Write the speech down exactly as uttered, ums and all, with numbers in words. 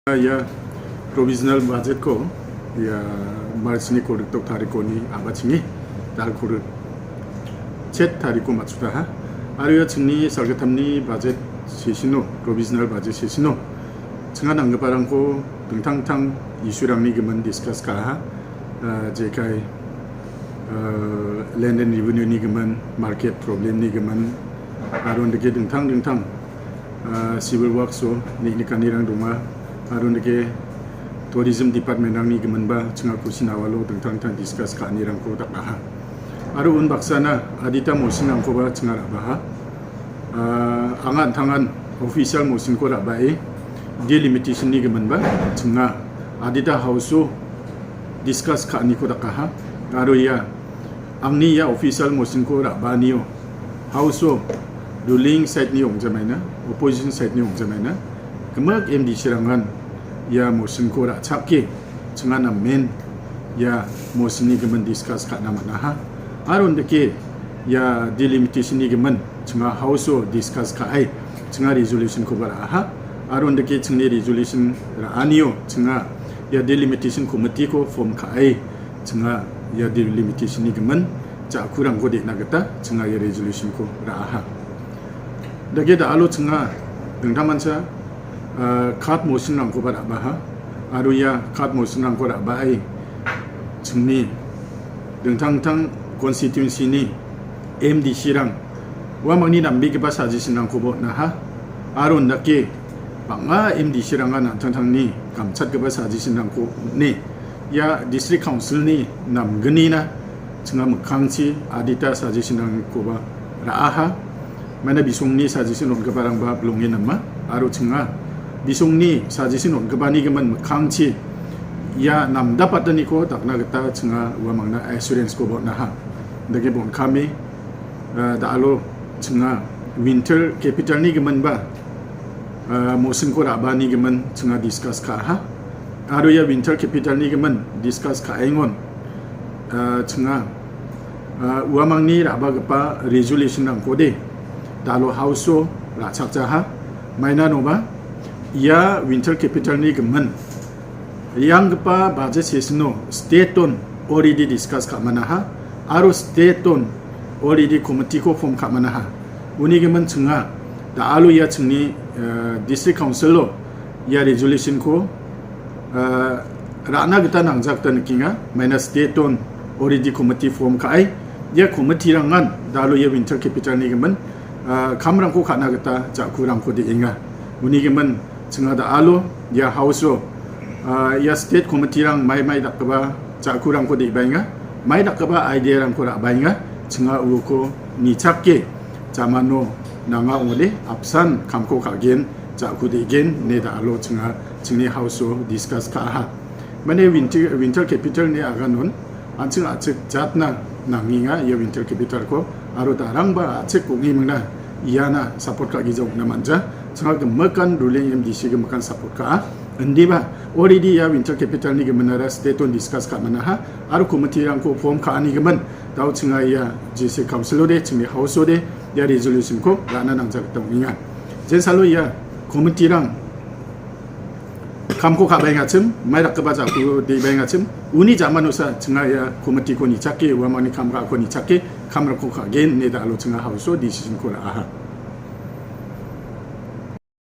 Ia provisional budget-ko ia March-ni kolgrik tarikoni a·bachengi dal kolgrik chet tariko matchotaha. Aro ia chingni salgittamni budget session-o, provisional budget session-o chinga nanggiparangko dingtang dingtang issue-rangni gimin discuss ka·aha. Ah, jekai, ah, land and revenue-ni gimin, market problem-ni gimin, aro undake dingtang dingtang ah, civil works-o neng·nikanirang donga. Aro undake tourism department-rangni giminba chingako sinawalo dingtang dingtang discuss ka·anirangko dakaha. Aro unbaksana adita motion-rangkoba chinga ra·baha. Ah, anga an·tangan official motion-ko ra·bae delimitation-ni giminba chinga adita house-o discuss ka·aniko dakaha. Aro ia angni ia official motion-ko ra·baanio House-o ruling side-ni ong·jamaina, opposition side-ni ong·jamaina, gimik M D C-rangan ia motion-ko ra·chake chinga namen ia motion-ni gimin discuss ka·na man·aha. Aro undake ia delimitation-ni gimin chinga House-o discuss ka·ai chinga resolution-koba ra·aha. Aro undake chingni resolution ra·anio chinga ia delimitation committee-ko form ka·ai chinga ia delimitation-ni gimin ja·kurangko de·na gita chinga ia resolution-ko ra·aha. Dake da·alo chinga dingtangmancha, ah, card motion-rangkoba ra·baha. Aro ia card motion-rangko ra·bae chingni dingtang dingtang constituency-ni M D C-rang uamangni nambegipa suggestion-rangkoba on·aha. Aro indake bang·a M D C-rangan an·tangtangni gamchatgipa suggestion-rangko on·e. Ia District Council-ni namgnina chinga mikkangchi adita suggestion-rangkoba ra·aha. Maina bisongni suggestion on·giparangba bilonge nama. Aro chinga bisongni suggestion on·gipani gimin mikkangchi ia namdapataniko dakna gita chinga uamangna assurance-koba on·aha. Dake bon·kame ah, da·alo chinga winter capital-ni giminba, ah, motion-ko ra·baani gimin chinga discuss ka·aha. Aro ia winter capital-ni gimin discuss ka·engon, ah, chinga, ah, uamangni ra·bagipa resolution-rangkode da·alo House-o ra·chakjaha. Mainanoba ia winter capital-ni gimin re·anggipa budget session-o state-on already discuss ka·manaha, aro state-on already committee-ko form ka·manaha. Uni gimin chinga, da·alo ia chingni, eh, District Council-o ia resolution-ko, eh, ra·na gita nangja gita nikenga, maina state-on already committee form ka·ai. Ia committee-rangan da·alo ia winter capital-ni gimin ah, kamrangko ka·na gita ja·kurangko de·enga. Uni gimin chinga da·alo ia House-o, ah, ia state committee-rang mai mai dakgipa ja·kurangko de·baenga, mai dakgipa idea-rangko ra·baenga, chinga uko nichake jamano nanga ong·ode apsan kamko ka·gen, ja·ko de·gen ine da·alo chinga chingni House-o discuss ka·aha. Mane winter, winter capital-ni aganon an·ching a·chik jatna nangenga ia winter capital-ko, aro darangba a·chik ong·emingna iana support ka·gija ong·na man·ja. Changa gimikan ruling M D C gimikan support ka·a. Indiba already ia winter capital-ni giminara state-on discuss ka·manaha, aro committee-rangko form ka·ani gimin, dao chinga ia J C Council-ode, chingni House-ode ia resolution-ko ra·na nangja gita ong·enga. Jensalo ia committee-rang kamko ka·baengachim, mai dakgipa ja·ko de·baengachim, uni jamanosa chinga ia committee-ko nichake, uamangni kam ka·ako nichake, kamrangko ka·gen ine da·alo chinga House-o decision-ko ra·aha.